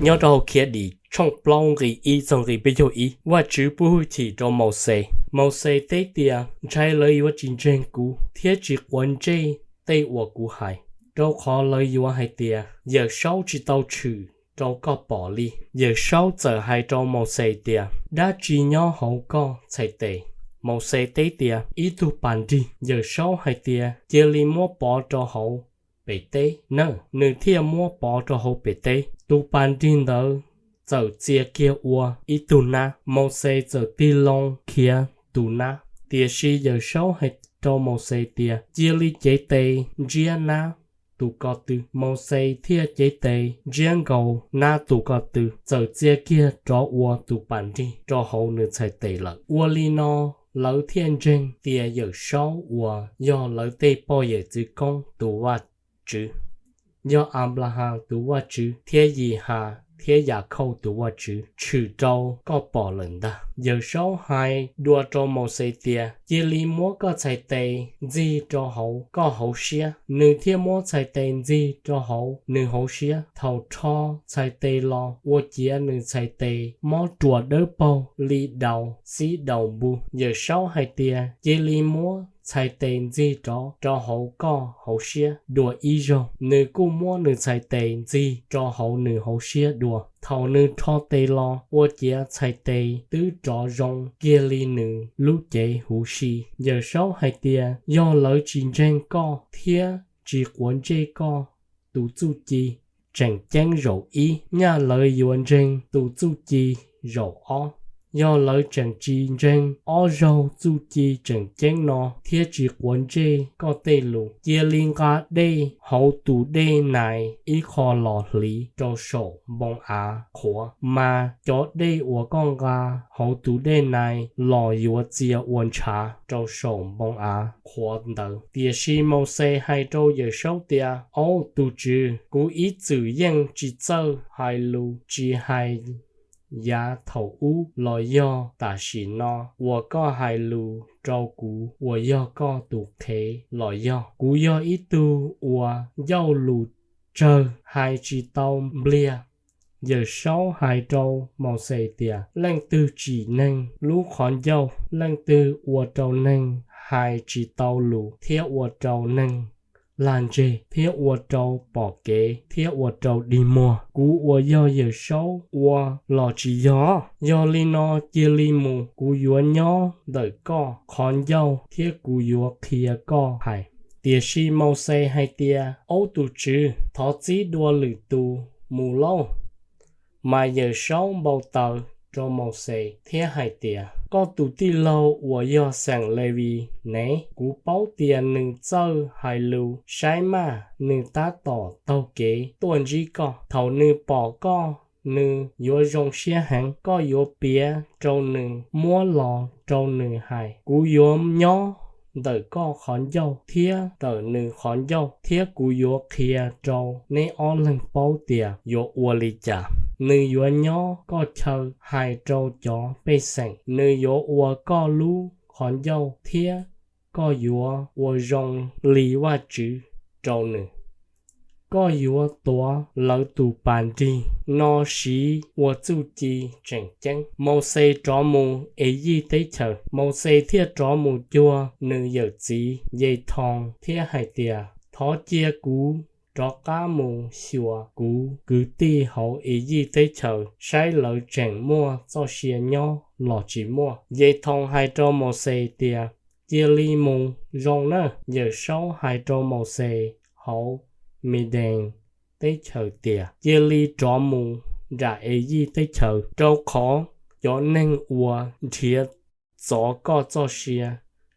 Nyob rau hauv Khiav Dim tshooj plaub nqe ib txog nqe peb caug ib, Vajtswv pub hwj chim rau Mauxes. Mauxes teb tias, Ntshai lawv yuav tsis ntseeg kuv thiab tsis quav ntsej tej uas kuv hais, rau qhov lawv yuav hais tias, Yawmsaub tsis tau tshwm rau koj pom li. Yawmsaub txawm hais rau Mauxes tias, Dab tsi nyob hauv koj txhais tes? Mauxes teb tias, Ib tug pas nrig. Yawmsaub hais tias, Cia li muab pov rau hauv pem teb nawb. Nws thiaj muab pov rau hauv pem teb. Tus pas nrig ntawd txawm txia kiag ua ib tug nab. Mauxes txawm tig loo khiav tus nab. Tiam sis Yawmsaub hais rau Mauxes tias, Cia li cev tes ntsiab nab tus ko tw. Mauxes thiaj cev tes ntsiab nkaus nab tus ko tw, txawm txia kiag rov ua tus pas nrig rau hauv nws txhais tes lawm. Ua li no lawv thiaj ntseeg tias Yawmsaub uas yog lawv tej poj yawm txwv koob tus Vajtswv, yog Anplahas tus Vajtswv thiab Yihas thiab Yakhauj tus Vajtswv, tshwm rau koj pom lawm ntag. Yawmsaub hais dua rau Mauxes tias, Cia li muab koj txhais tes ntxig rau hauv koj hauv siab. Nws thiaj muab txhais tes ntxig rau hauv nws hauv siab. Thaum rho txhais tes los ua ciav nws txhais tes mob ruas dawb paug li daus xib daus npu. Yawmsaub hais tias, Cia li muab txhais tes ntxig rov rau hauv koj hauv siab dua ib zaug. Nws kuj muab nws txhais tes ntxig rau hauv nws hauv siab dua. Thaum nws rho tes los ua ciav txhais tes twb rov zoo kiag li nws lub cev huv si. Yawmsaub hais tias, Yog lawv tsis ntseeg koj thiab tsis quav ntsej koj tus txuj ci tseem ceeb zaum ib, nyaj lawv yuav ntseeg tus txuj ci zaum ob. Yog lawv tseem tsis ntseeg ob zaug txuj ci tseem ceeb no thiab tsis quav ntsej koj tej lus, cia li nqa dej hauv tus dej nais ib qho los hliv rau saum npoo av qhuav, mas cov dej uas koj nqa hauv tus dej nais los yuav txia ua ntshav rau saum npoo av qhuav ntawd. Tiam sis Mauxes hais rau Yawmsaub tias, Au tus TSWV, kuv ib txwm yeej tsis txawj hais lus tsis hais yav thaum ub los yog tam sim no uas koj hais lus rau kuv uas yog koj tus qhev los yog. Kuv yog ib tug uas ncauj lus tsawg, hais tsis tau npliag. Yawmsaub hais rau Mauxes tias, Leej twg tsim neeg lub qhov ncauj? Leej twg ua rau neeg hais tsis tau lus thiab ua rau neeg lag ntseg thiab ua rau pom kev thiab ua rau dig muag? Kuv uas yog Yawmsaub ua los tsis yog? Yog li no cia li mus, kuv yuav nyob ntawm koj qhov ncauj thiab kuv yuav qhia koj hais. Tiam sis Mauxes hais tias, Au tus TSWV, thov txib dua lwm tus mus lauj! Mas Yawmsaub npau taws rau Mauxes thiab hais tias, Koj tus tij laug uas yog xeem Levis ne? Kuv paub tias nws txawj hais lus saib maj, nws tab tom taug kev tuaj ntsib koj. Thaum nws pom koj, nws yuav zoo siab heev. Koj yuav piav rau nws, muab los rau nws hais. Kuv yuav nyob ntawm koj qhov ncauj thiab ntawm nws qhov ncauj, thiab kuv yuav qhia rau neb ob leeg paub tias yuav ua li cas. Nws yuav nyob koj chaw hais rau cov pej xeem. Nws yuav ua koj lub qhov ncauj thiab koj yuav ua zoo li Vajtswv rau nws. Koj yuav tuav lawv tus pas nrig no siv ua txuj ci tseem ceeb. Mauxes rov mus Eyij teb chaws. Mauxes thiaj rov mus cuag nws yawm txiv Yethoos thiab hais tias, Thov cia kuv rov qab mus xyuas kuv kwv tij hauv Eyij teb chaws saib lawv tseem muaj txoj sia nyob los tsis muaj. Yethoos hais rau Mauxes tias, Cia li mus zoo nawb. Yawmsaub hais rau Mauxes hauv Midees teb chaws tias, Cia li rov mus nram Eyij teb chaws, rau qhov cov neeg uas nrhiav txov koj txoj sia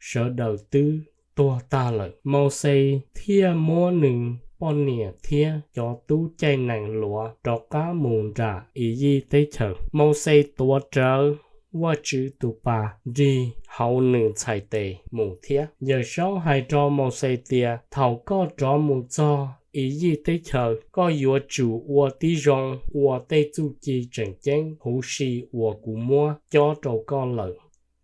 sawv daws twb tuag tag lawm. Mauxes thiaj muab nws poj niam thiab cov tub caij nees luav rov qab mus nram Eyij teb chaws. Mauxes tuav rawv Vajtswv tus pas nrig hauv nws txhais tes mus thiab. Yawmsaub hais rau Mauxes tias, Thaum koj rov mus txog Eyij teb chaws, koj yuav tsum ua tib zoo ua tej txuj ci tseem ceeb huv si uas kuv muab cob rau koj lawm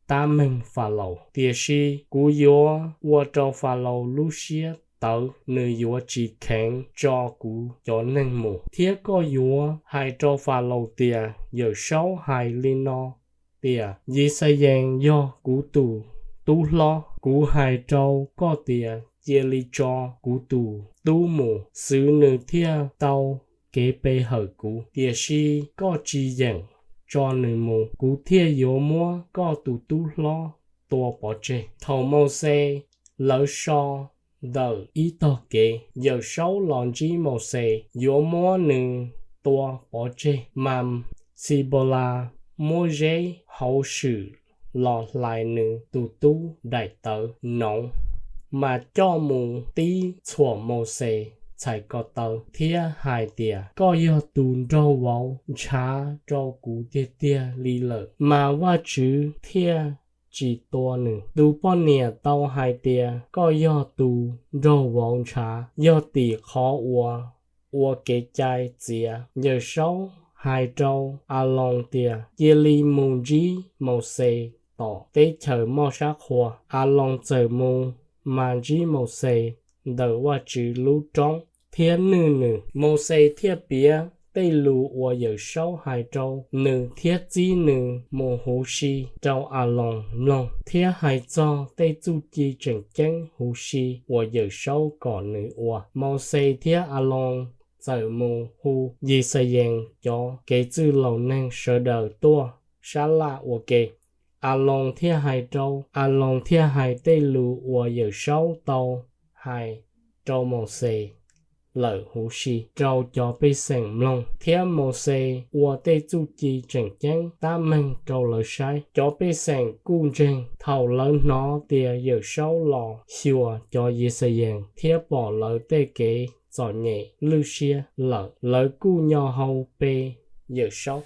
tab meeg Falaus. Tiam sis kuv yuav ua rau Falaus lub siab tawv, nws yuav tsis kheev tso kuv cov neeg mus. Thiab koj yuav hais rau Falaus tias, Yawmsaub hais li no tias, Yixayees yog kuv tus tub hlob. Kuv hais rau koj tias, cia li tso kuv tus tub mus, xwv nws thiaj tau kev pe hawm kuv. Tiam sis koj tsis yeem tso nws mus, kuv thiaj yuav muab koj tus tub hlob tua pov tseg. Thaum Mauxes lawv so ntawm ib tog kev, Yawmsaub los ntsib Mauxes yuav muab nws tua pov tseg, mas Xipaulas muab zeb hauv swm los hlais nws tus tub daim tawv noov, mas coj mus tib txhuam Mauxes txhais ko taw thiab hais tias, Koj yog tus nraug vauv ntshav rau kuv tiag tiag li lawm. Mas Vajtswv thiaj tsis tua nws. Tus poj niam tau hais tias, Koj yog tus nraug vauv ntshav, yog tim qhov uas ua kev cai txiav. Yawmsaub hais rau Aloos tias, Cia li mus ntsib Mauxes tom teb chaws moj sab qhua. Aloos txawm mus mas ntsib Mauxes ntawm Vajtswv lub roob thiab nwj nws. Mauxes thiaj piav tej lus uas Yawmsaub hais rau nws thiab txib nws mus huv si rau Aloos mloog, thiab hais txog tej txuj ci tseem ceeb huv si uas Yawmsaub kom nws ua. Mauxes thiab Aloos txawm mus hu Yixayees cov kev txwj laus neeg sawv daws tuaj sab laj ua ke. Aloos thiaj hais rau, Aloos thiaj hais tej lus uas Yawmsaub tau hais rau Mauxes lawm huv si rau cov pej xeem mloog. Thiab Mauxes ua tej txuj ci tseem ceeb tab meeg rau lawv saib. Cov pej xeem kuj ntseeg. Thaum lawv hnov tias Yawmsaub los xyuas cov Yixayees thiab pom lawv tej kev txom nyem lwj siab lawm, lawv kuj nyo hau pe Yawmsaub.